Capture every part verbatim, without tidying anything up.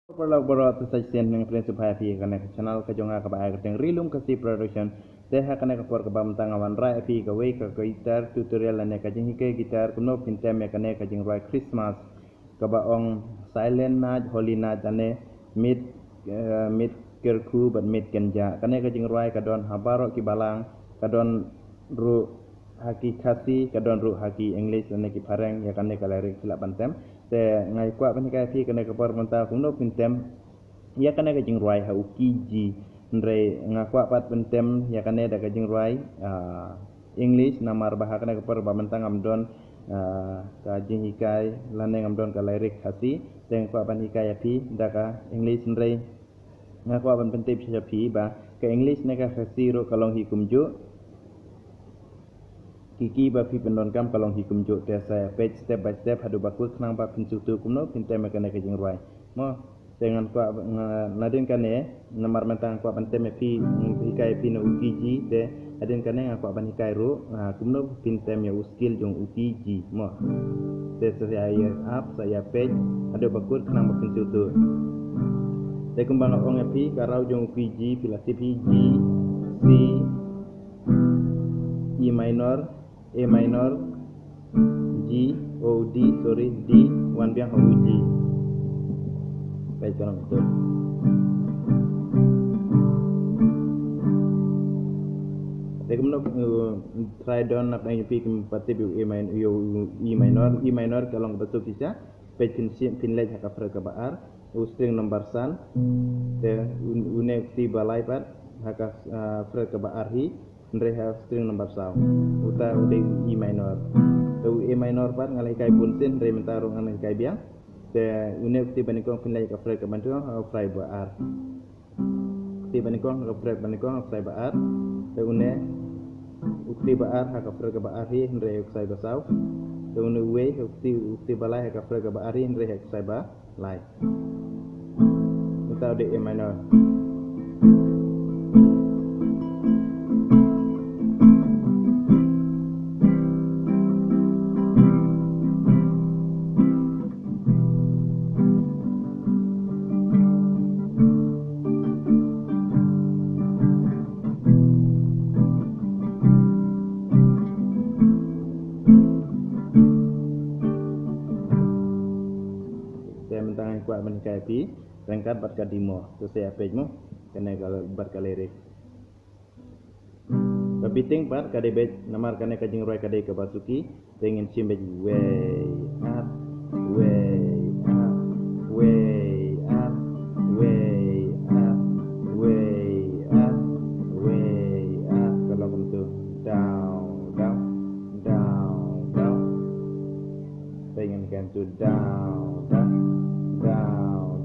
Paralok baroh, te sa shisien nga pdiang sngewbha ïa phi ha kane ka channel ka jong nga kaba ai kyrteng Rilum Khasi Production. Te ha kane ka por kaba mynta nga wanrah ïa phi kawei ka guitar tutorial lane ka jinghikai guitar kumno phin tem ïa kane ka jingrwai Christmas kaba ong Silent Night, Holy Night lane Mit, eh, Mit Kyrkhu bad Mit Kynjah. Kane ka jingrwai ka don ha baroh ki balang, ka don ruh ha ki Khasi, ka don ruh ha ki English lane ki phareng. Ïa kane ka lyric phi lah ban tem. Te nga kwah ban hikai ïa phi kane ka por mynta kumno phin tem ïa kane ka jingrwai ha u key G. Hynrei nga kwah pat ban tem ïa kane da ka jingrwai, ah, English, namar ba ha kane ka por ba mynta ngam don, ah, ka jinghikai lane ngam don ka lyric Khasi. Te nga kwah ban hikai ïa phi da ka English, hynrei nga kwah ban pyntip sha phi ba ka English ne ka Khasi ruh ka long hi kumjuh. Ki key ba phi pyndonkam ka long hi kumjuh. Te sa peit step by step haduh ba kut khnang ba phin sngewthuh kumno phin tem ïa kane ka jingrwai. Mo, te ngan kwah, nga, nadien kane, namar mynta nga kwah ban tem ïa phi, hikai ïa phi na u key G. Te hadien kane nga kwah ban hikai ruh, ah, kumno phin tem ïa u scale jong u key G. Mo, te sa ïa, ïa ap, sa ïa peit haduh ba kut khnang ba phin sngewthuh. Te kumba nga ong ïa phi, ka raw jong u key G phi la tip hi: G, C, E minor, A minor, G, oh, D, sorry, D, wan biang ha u G. Peit ka long kumto. Te kumno, uh, try don nap nang ïa phi kim pat tip ïa u A minor, ïa u E minor, E minor ka long kaba suk shisha. Peit phin shim, phin leit ha ka fret kaba ar, u string number san. Te un-, une u kti ba lai pat ha ka, ah, fret kaba ar hi, hynrei ha string number saw. Uta u dei u E minor. Te u A minor pat nga la hikai bun sien, hynrei mynta ruh ngan hikai biang. Te une u kti ba nyngkong phin leit ha ka fret kaba nyngkong, ha ka fret ba ar. Kti ba nyngkong ha ka fret ba nyngkong ha ka ksai ba ar. Te une u kti ba ar ha ka fret kaba ar hi, hynrei ha ka ksai ba saw. Te une uwei u kti, u kti ba lai ha ka fret kaba ar hi, hynrei ha ka ksai ba lai. Uta u dei A minor. Te mynta nga kwah ban hikai ïa phi ryngkat bad ka demo. To sa ïa peit mo kane ka bad ka lyric. Ka beating pat ka dei beit, namar kane ka jingrwai ka dei kaba suki. Te ngin shim beit: wei, ap, wei, ap, wei, ap, wei, ap, wei, ap, wei, ap. Ka long kumto: down, down, down, down. Te ngin hikai kumto: down, down,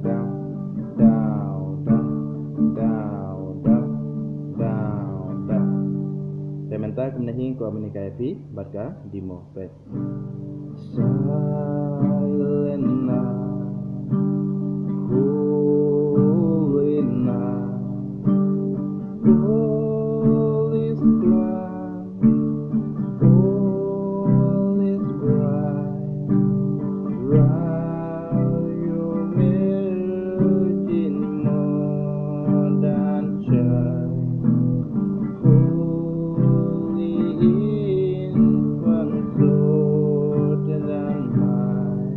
down, down. Te mynta kumne hi nga kwah ban hikai ïa phi bad ka demo. Peit. Silent night, holy night, all is quiet, all is bright. Round you emerging more than child, holy infant, clothed and mild.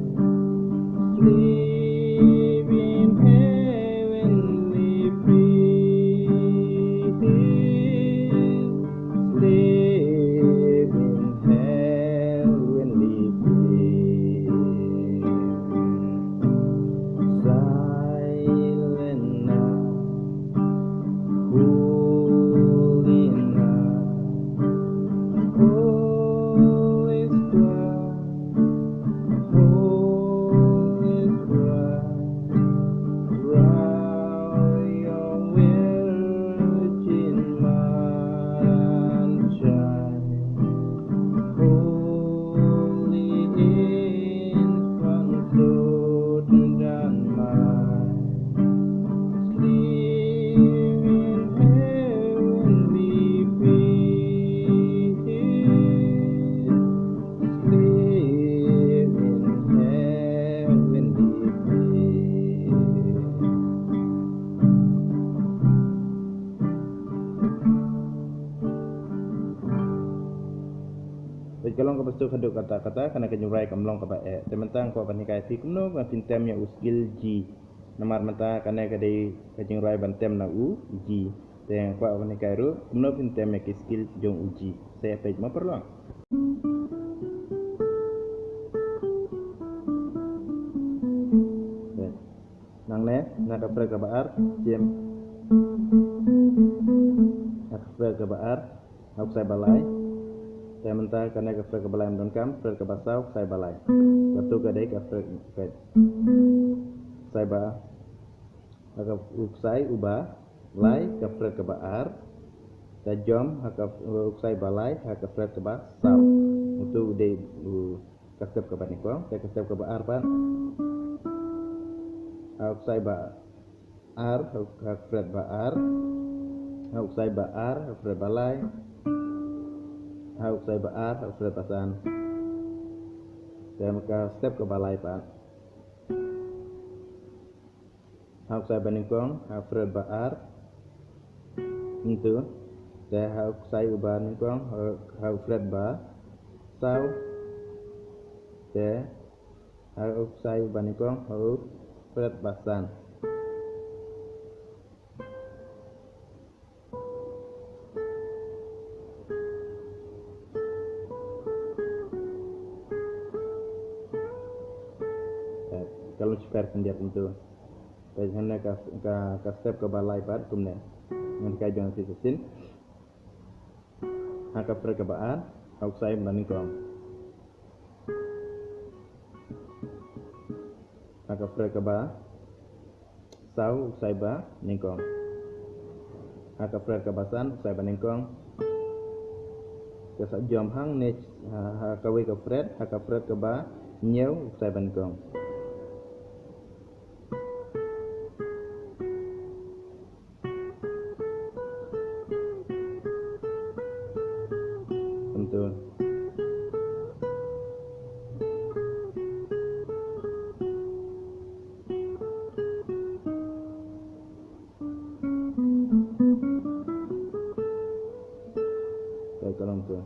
Peit, ka long kaba suk haduh katta katta, kane ka jingrwai kam long kaba eh. Te mynta nga kwah ban hikai ïa phi kumno ba phin tem ïa u skill G. Namar mynta kane ka dei ka jingrwai ban tem na u G. Te nga kwah ban hikai ruh kumno phin tem ïa ki skill jong u G. Sa ïa peit mo paralok. Peit. Nangne, na ka fret kaba ar, shim. Na ka fret kaba ar, ha u ksai ba lai. Te mynta kane ka fret kaba lai ym donkam, fret kaba saw, ksai ba lai. Katu ka dei ka fret, fret. Ksai ba, ha ka u ksai uba lai, ka fret kaba ar. Te jom, ha ka u ksai ba lai, ha ka fret kaba saw. Utu u dei u ka step kaba nyngkong, te ka step kaba ar pat. Ha u ksai ba ar, ha u, ha u fret ba ar. Ha u ksai ba ar, ha u fret ba lai. Ha u ksai ba ar, ha u fret ba san. Te ka step kaba lai pat. Ha u ksai ba nyngkong, ha u fret ba ar. Ntu. Te ha u ksai uba nyngkong, ha, ha u fret ba saw. Te ha u ksai uba nyngkong, ha u fret ba san. Eh, ka long shipher khyndiat kumtu. Te hangne ka, ka, ka step kaba lai pat kumne. Ngan hikai biang ïa phi shisien. Ha ka fret kaba ar, ha u ksai ba nyngkong. Ha ka fret kaba saw, u ksai ba nyngkong. Ha ka fret kaba san, u ksai ba nyngkong. Te sa jom hangne, ha, ha kawei ka fret, ha ka fret kaba hynñiew, u ksai ba nyngkong. Kumtu. Te ka long kumtu.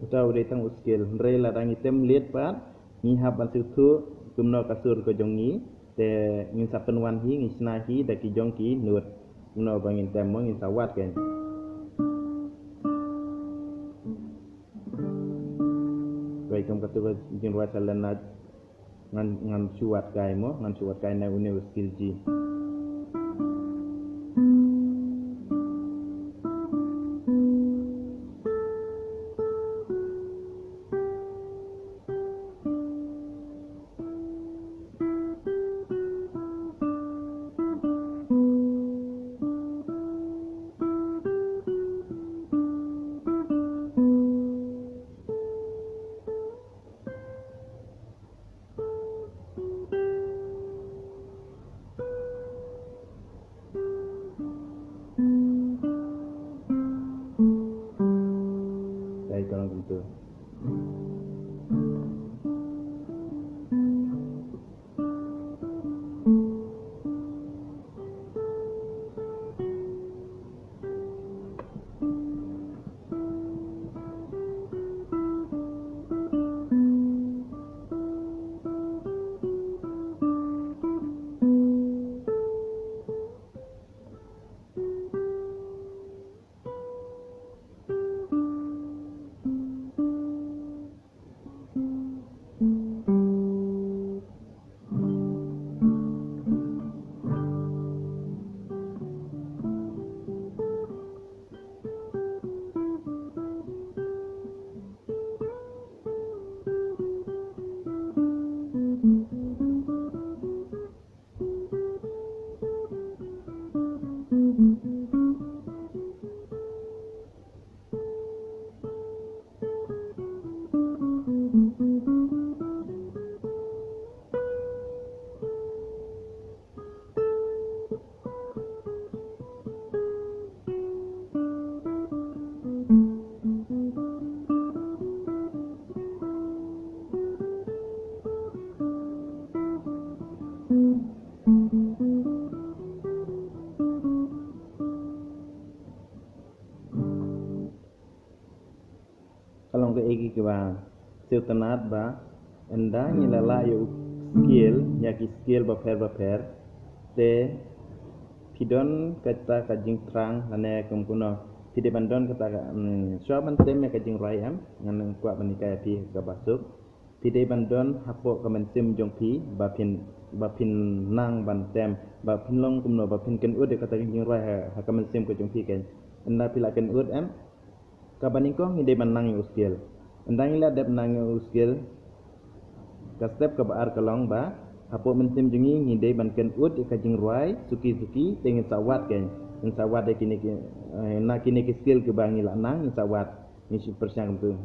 Uta u dei tang u skill. Hynrei lada ngi tem leit pat, ngi hap ban sngewthuh kumno ka sur ka jong ngi. Te ngin sa pynwan hi, ngin shna hi da ki jong ki note. Kumno ba ngin tem mo, ngin sa wad kein. Wei, kum katu ka jingrwai Silent Night. Ngan, ngan shu wad kai mo, ngan shu wad kai na une u skill G. Ba sngewtynnat ba ynda ngi la lah ïa u scale, ïa ki scale bapher bapher, te phi don kata ka jingthrang lane kum kumno, phi dei ban don kata ka, mm, shuwa ban tem ïa ka jingrwai em, ngan kwah ban hikai ïa phi kaba suk. Phi dei ban don hapoh ka mynsiem jong phi ba phin, ba phin nang ban tem, ba phin long kumno, ba phin kynnoh ïa kata ka jingrwai ha, ha ka mynsiem ka jong phi kein. Ynda phi la kynnoh em, kaba nyngkong ngi dei ban nang ïa u scale. Ynda ngi la dep nang ïa u scale, ka step kaba ar ka long ba hapoh mynsiem jong ngi ngi dei ban kynnoh ïa ka jingrwai suki suki, te ngin sa wad kein. Ngin sa wad ïa kine ki, eh, na kine ki scale kiba ngi la nang, ngin sa wad. Ngi shu pyrshang kumtu.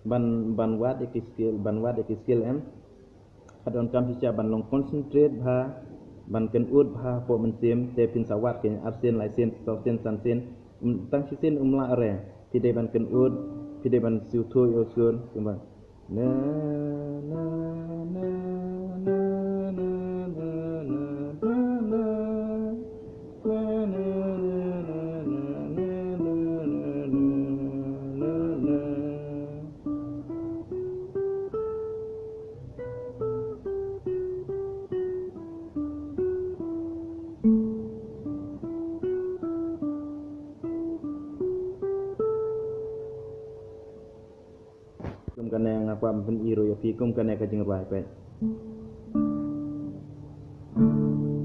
Ban, ban wad ïa ki scale, ban wad ïa ki scale em. Ka donkam shisha ban long concentrate bha, ban kynnoh bha hapoh mynsiem, te phin sa wad kein arsien, laisien, sawsien, sansien, um, tang shisien um lah re. Phi dei ban kynnoh, phi dei ban sngewthuh ïa u sur, kumba. Na, na, na. Kum kane nga kwah ban pyni ruh ïa phi kum kane ka jingrwai peit.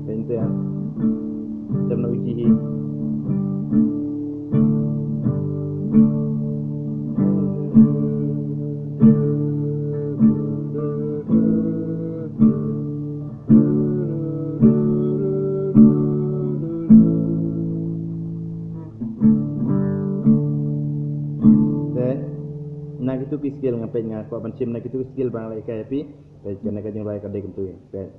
Peit te. Tem na u ji hi. Te na kitu ki scale nga peit, nga kwah ban shim na kitu ki scale ba nga la hikai ïa phi. Peit kane ka jingrwai ka dei kumtu. Peit.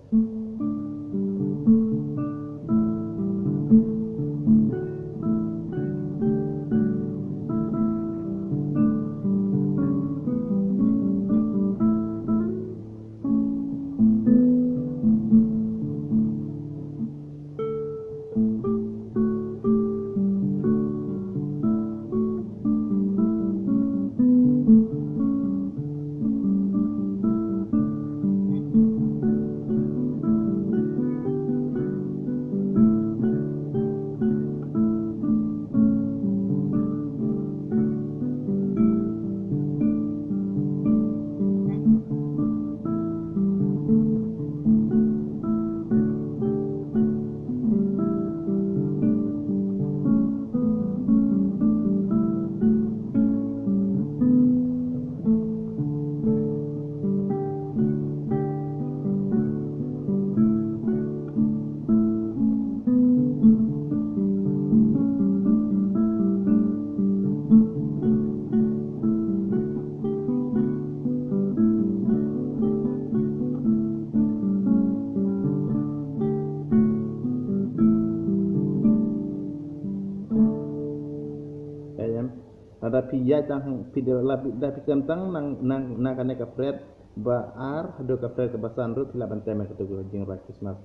Lada phi ïaid tang hang, phi da la phi, da phi tem tang nang, nang, na kane ka fret ba ar haduh ka fret kaba san ruh phi lah ban tem ïa katu ka jingrwai Christmas.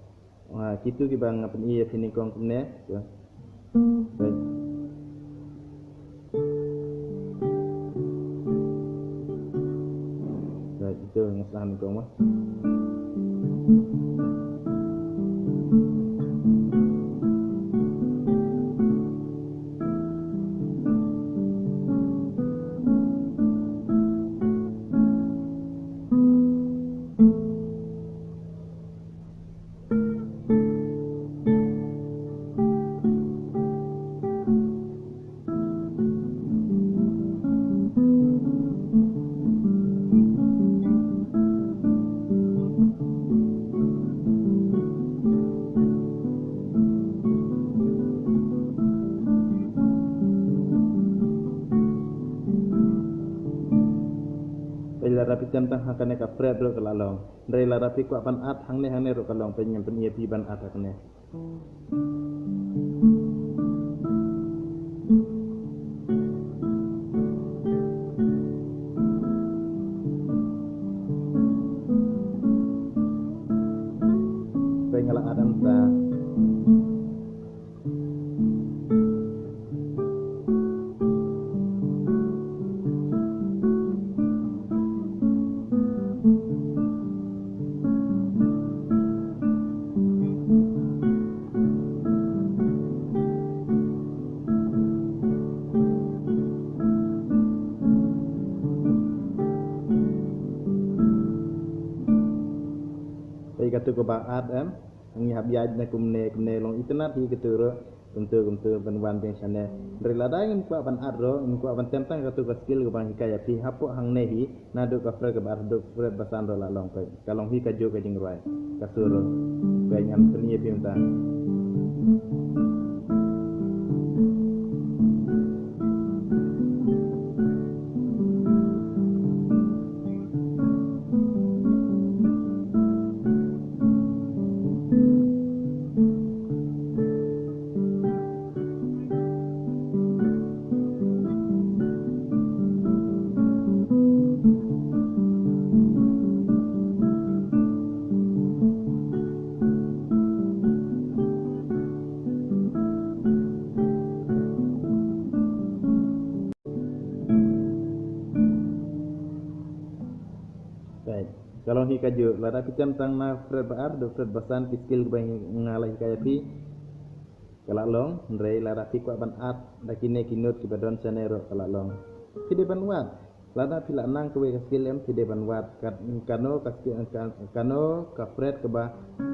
Ah, kitu kiba nga pyni ïa phi nyngkong kumne. So. Right. Right, itu nga sdang nyngkong ba. Peit, lada phi tem tang ha kane ka fret ruh ka la long. Hynrei lada phi kwah ban add hangne hangne ruh ka long, peit ngan pyni ïa phi ban add hangne. Katu kaba art em, ngi hap ïaid na kumne kumne long itynnad hi katu ruh, kumtu kumtu ban wan biang shane. Hynrei lada ngim kwah ban art ruh, ngim kwah ban tem tang katu ka skill kaba ngi hikai ïa phi, hapoh hangne hi, naduh ka fret kaba ar haduh fret ba san ruh la long peit. Ka long hi kajuh ka jingrwai, ka sur ruh. Peit ngan pyni ïa phi mynta. Peit. Ka long hi kajuh, lada phi tem tang na fret ba ar haduh fret ba san, ki skill kiba nga la hikai ïa phi, ka la long. Hynrei lada phi kwah ban art da kine ki note kiba don shane ruh, ka la long. Phi dei ban wad. Lada phi la nang kawei ka skill em, phi dei ban wad. Kat-, kano ka skill, ka-, kano ka fret kaba,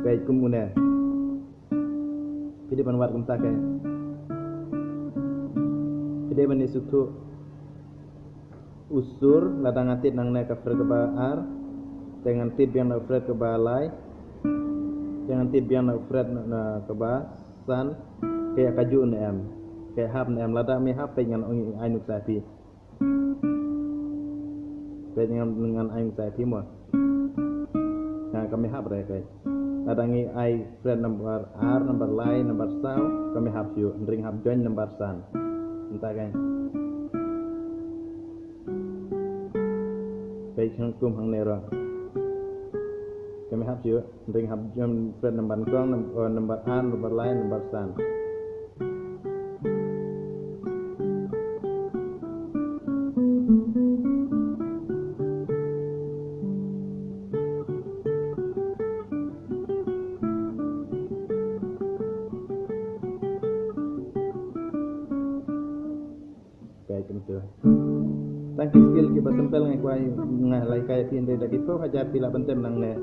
peit, kum une. Phi dei ban wad kumta, kei. Phi dei ban ïasuk thuh u sur, lada nga tied nangne ka fret kaba ar, te ngan tied biang na fret kaba lai, te ngan tied biang na fret na, na kaba san, kei, kajuh ne em, kei, hap ne em. Lada me hap, peit, ngan ong ai nuksa phi. Peit, ngan, ngan ai nuksa phi mo. Nga, ka me hap re, peit. Lada ngi ai fret number ar, number lai, number saw, ka me hap shuh, hynrei hap join number san. Mynta, kei. Peit, hangtum hangne ruh. Ka me hap shuh, hynrei hap join fret number nyngkong, num-, oh, number ar, number lai, number san. Peit kumtu. Tang ki skill kiba simple nga kwah, nga la hikai ïa phi, hynrei da ki phew hajar phi lah ban tem nangne.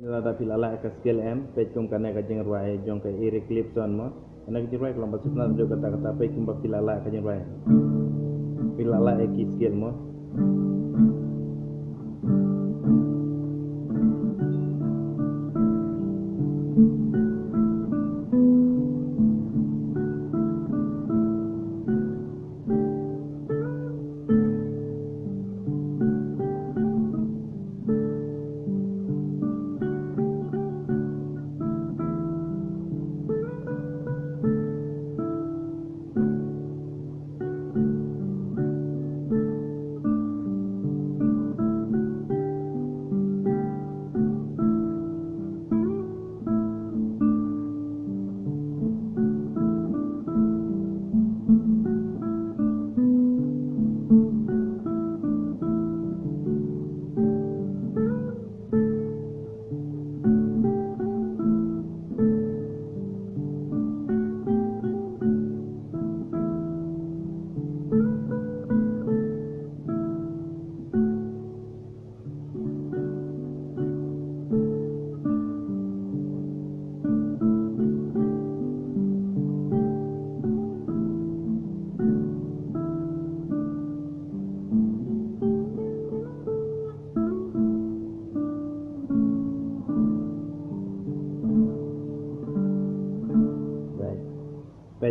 Lada phi la lah ka skill em, peit kum kane ka jingrwai jong ka Eric Clapton mo. Kane ka jingrwai ka long ba shisha, jong kata kata, peit kumba phi la lah ka jingrwai. Phi la lah ki skill mo.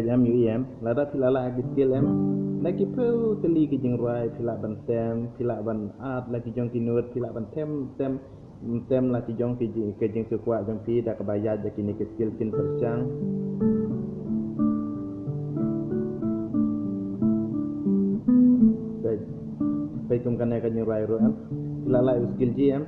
Em, ïohi em, lada phi la lah ki skill em, na ki phew tylli ki jingrwai phi lah ban tem, phi lah ban add la ki jong ki note, phi lah ban tem, tem, tem la ki jong ki jing, ki jingsngewkwah jong phi da kaba ïaid ïa kine ki skill kin pyrshang. Peit, peit kum kane ka jingrwai ruh em, phi la lah ïa u skill G em.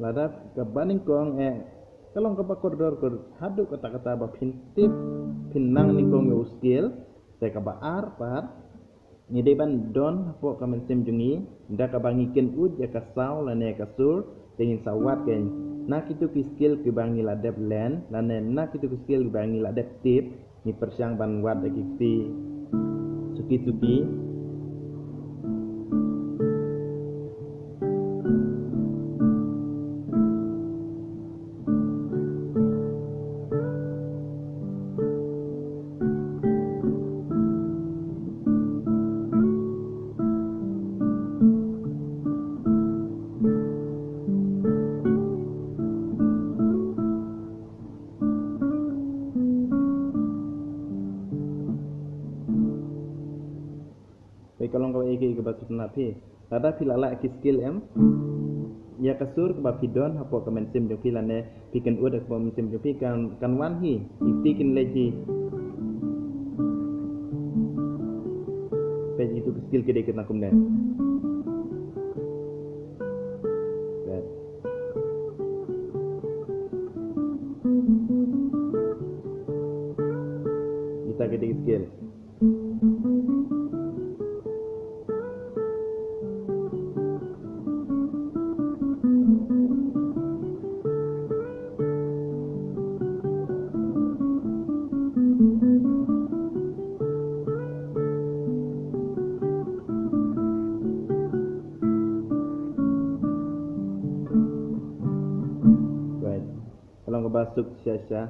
Lada kaba nyngkong eh ka long kaba kordor kordor haduh katta katta ba phin tip, phin nang nyngkong ïa u skill. Te kaba ar pat, ngi dei ban don hapoh ka mynsiem jong ngi da kaba ngi kynud ïa ka saw lane ka sur. Te ngin sa wad kein na kitu ki skill kiba ngi la dep len lane na kitu ki skill kiba ngi la dep tip. Ngi pyrshang ban wad ïa ki kti suki suki. Peit ka long kaba ïa ki, ïa kaba suk na phi. Lada phi la lah ki skill em, ïa ka sur kaba phi don hapoh ka mynsiem jong phi lane phi kynud hapoh ka mynsiem jong phi kan, kan wan hi. Iti kin leh hi. Peit itu ki skill ki dei kita kumne. Peit. Ita ki dei ki skill. Right. Ka long kaba suk shisha shisha.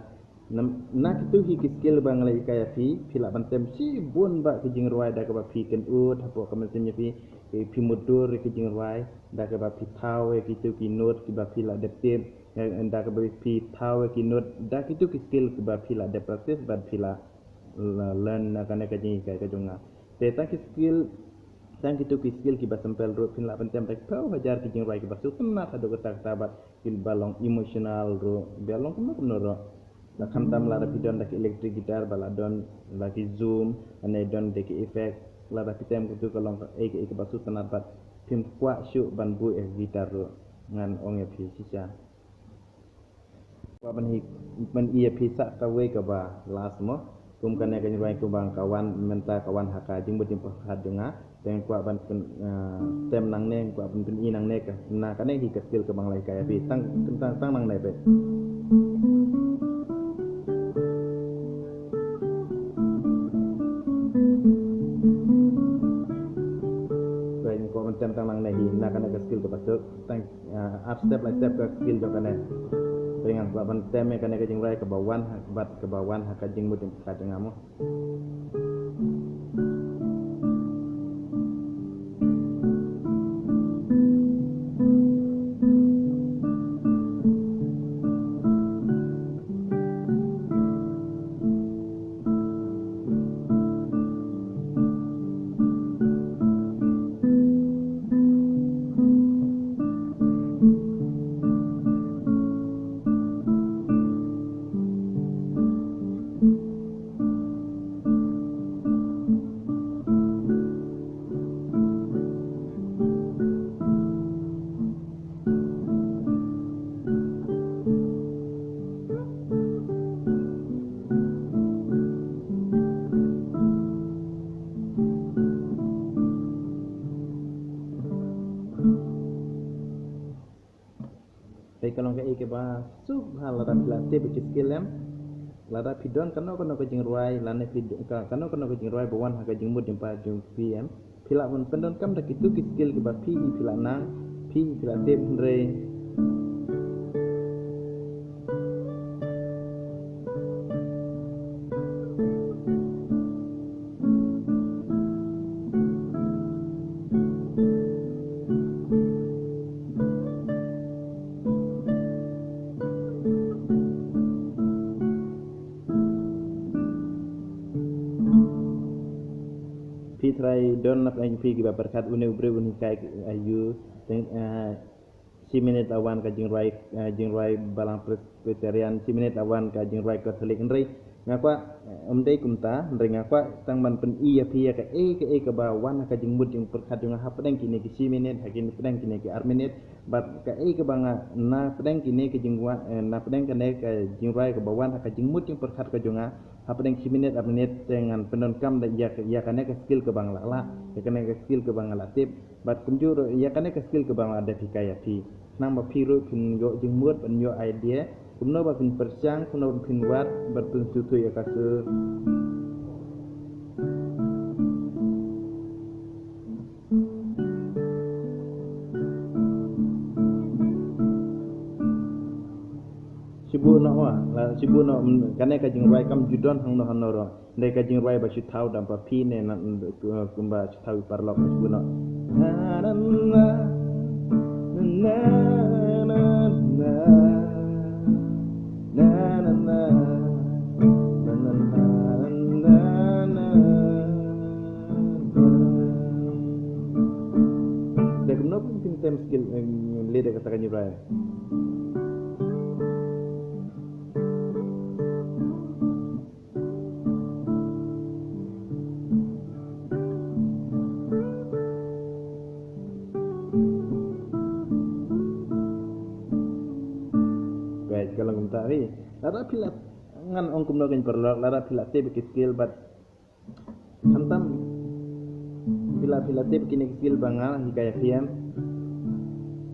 Na, na kitu hi ki skill ba nga la hikai ïa phi, phi lah ban tem shibun bah ki jingrwai da kaba phi kynud hapoh ka mynsiem ïa phi, phi mutdur ïa ki jingrwai da kaba phi thaw ïa kitu ki note kiba phi la dep tip, eh, da kaba phi thaw ïa ki note da kitu ki skill kiba phi la dep practice bad phi la, la learn na kane ka jinghikai ka jong nga. Te tang ki skill, tang kitu ki skill kiba simple ruh phin lah ban tem da ki phew hajar ki jingrwai kiba sngewtynnat haduh katta katta bad kiba long emotional ruh, ba long kumno kumno ruh. La khamtam lada phi don da ki electric guitar, ba la don da ki zoom, lane don da ki effect, lada phi tem kitu ka long kaei kaei kaba sngewtynnat bad phim kwah shuh ban buh ïa ka guitar ruh. Ngan ong ïa phi shisha. Kwah ban hi, ban ïa phi sa kawei kaba last mo. Kum kane ka jingrwai kumba ka wan mynta ka wan ha ka jingmut jingpyrkhat jong nga. Te nga kwah ban pyn, eh, tem nangne, nga kwah ban pyni nangne ka, na kane hi ka skill kaba nga la hikai ïa phi. Tang, tang, tang nangne beit. Beit, nga kwah ban tem tang nangne hi, na kane ka skill kaba suk. Tang, eh, ar step lai step ka skill jong kane. Te nga kwah ban tem ïa kane ka jingrwai kaba wan ha, bad kaba wan ha ka jingmut jingpyrkhat jong nga mo. Peit ka long kaei kaba suk bha lada phi la tip ïa ki skill em. Lada phi don kano kano ka jingrwai, lane phi don ka, kano kano ka jingrwai ba wan ha ka jingmut jingpyrkhat jong phi em, Phi lah ban pyndonkam da kitu ki skill kiba phi hi phi lah nang, phi hi phi lah tip, hynrei phi trai don na pdeng phi kiba pyrkhat une u briew un hikai aïu, teng, eh, shi minit la wan ka jingrwai, eh, jingrwai balang Presbyterian, shi minit la wan ka jingrwai Katholik, hynrei nga kwah, eh, ym dei kumta, hynrei nga kwah tang ban pyni ïa phi ïa kaei kaei kaba wan ha ka jingmut jingpyrkhat jong nga hapdeng kine ki shi minit, ha kine pdeng kine ki ar minit, bad kaei kaba nga na pdeng kine ki jingwa, eh, na pdeng kane ka jingrwai kaba wan ha ka jingmut jingpyrkhat ka jong nga hapdeng shi minit ar minit, te ngan pyndonkam da ïa, ïa kane ka skill kaba nga lah lah, ïa kane ka skill kaba nga lah tip. Bad kumjuh ruh ïa kane ka skill kaba nga la dep hikai ïa phi, khnang ba phi ruh phin ïoh jingmut ban ïoh idea kumno ba phin pyrshang, kumno ba phin wad bad phin sngewthuh ïa ka sur. Shibun noh, wa la shibun noh, mm, kane ka jingrwai kam ju don hangno hangno ruh. Dei ka jingrwai ba shu thaw da phi ne, na, kumba shu thaw i paralok, shibun noh. Na, na, na. Dei kumno phin tem skill, eh, leit da kata ka jingrwai. Peit, ka long kumta hi. Lada phi la, ngan ong kumno kein paralok, lada phi la tip ki skill bad khamtam phi la, phi la tip kine ki skill ba nga hikai ïa phi em,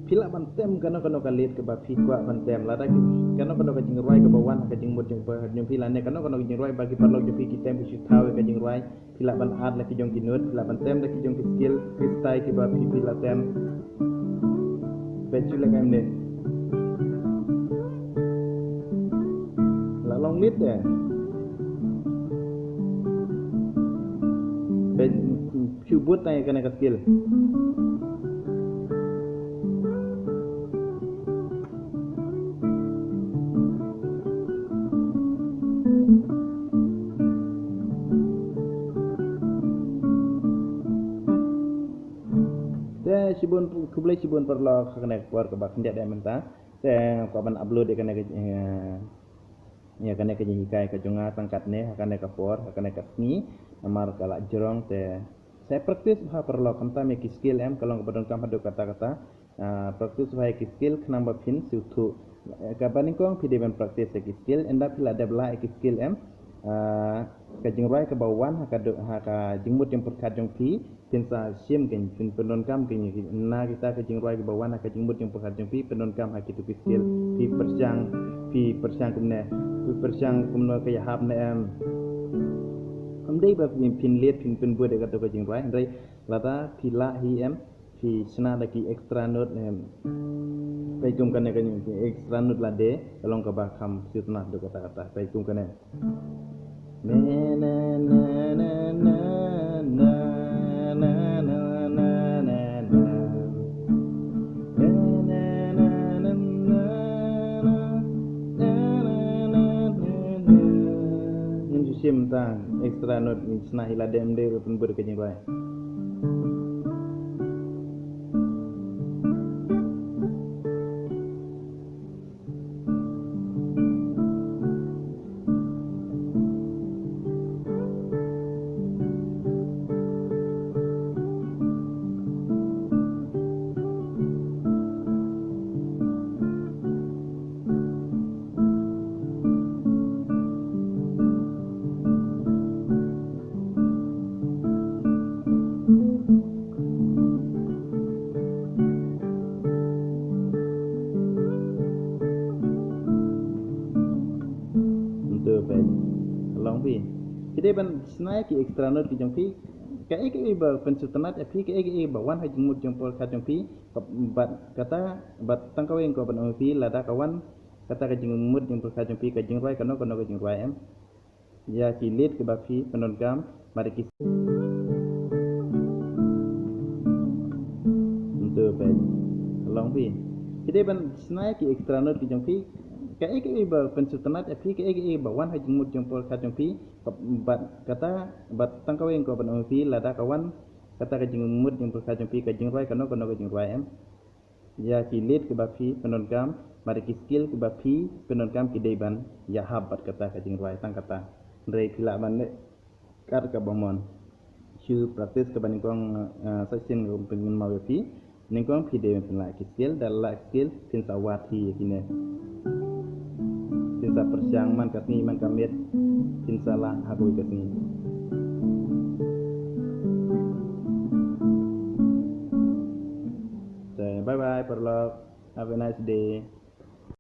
phi lah ban tem kano kano ka leit kaba phi kwah ban tem. Lada ki, kano kano ka jingrwai kaba wan ha ka jingmut jingpyrkhat jong phi, lane kano kano ka jingrwai ba ki paralok jong phi ki tem, ki shu thaw ïa ka jingrwai, phi lah ban add la ki jong ki note, phi lah ban tem da ki jong ki skill, ki style kiba phi, phi lah tem. Peit shu leh ngam ne. La long leit te. Peit shu bud tang ïa kane ka skill. Te shibun, khublei shibun paralok ha kane ka por kaba khyndiat ïa mynta. Te kwah ban upload ïa kane ka, eh, ïa kane ka jinghikai ka jong nga tang katne ha kane ka por, ha kane ka sngi. Namar ka la jrong te sa practice bha paralok, khamtam ïa ki skill em, ka long kaba donkam haduh katta katta. Ah, practice bha ïa ki skill khnang ba phin sngewthuh. Eh, kaba nyngkong phi dei ban practice ïa ki skill, ynda phi la dep lah ïa ki skill em, ah, ka jingrwai kaba wan ha ka do-, ha ka jingmut jingpyrkhat jong phi, phin sa shim kein, phin pyndonkam kein ïa ki, na kita ki jingrwai kiba wan ha ka jingmut jingpyrkhat jong phi, pyndonkam ha kitu ki skill. Phi pyrshang, phi pyrshang kumne, phi pyrshang kumno ka ïahap ne em. Ym dei ba phin, phin leit phin pynbud ïa katu ka jingrwai, hynrei lada phi lah hi em, phi shna da ki extra note ne em. Peit kum kane ka, ki extra note lade ka long kaba kham sngewtynnat haduh katta katta. Peit kum kane. Ngin ju shim tang extra note, ngin shna hi lade, ym dei ruh pynbud ka jingrwai. Ntu peit. Long phi. Phi dei ban shna ki extra note ki jong phi. Kaei kaei ba pynsngewtynnat ïa phi, kaei kaei ba wan ha jingmut jingpyrkhat jong phi, bad kata, bad tang kawei nga kwah ban ong ïa phi, lada ka wan kata ka jingmut jingpyrkhat jong phi, ka jingrwai kano kano ka jingrwai em, ïa ki lead kiba phi pyndonkam, mari ki. Ntu peit. Long phi. Phi dei ban shna ïa ki extra note ki jong phi. Kaei kaei ba pynsngewtynnat ïa phi, kaei kaei ba wan ha jingmut jingpyrkhat jong phi, bad kata, bad tang kawei nga kwah ban ong ïa phi, lada ka wan kata ka jingmut jingpyrkhat jong phi, ka jingrwai kano kano ka jingrwai em, ïa ki lead kiba phi pyndonkam, mari ki scale kiba phi pyndonkam ki dei ban ïahap bad kata ka jingrwai tang kata. Hynrei phi lah ban leh kat kaba mon. Shu practice kaba nyngkong, ah, sa shisien nga pynmynmaw ïa phi. Nyngkong phi dei ban pynlah ki scale, da lah ki scale phin sa wad hi ïa kine. Phin sa pyrshang man ka sngi man ka miet, phin sa lah ha kawei ka sngi. Te bye bye paralok. Have a nice day.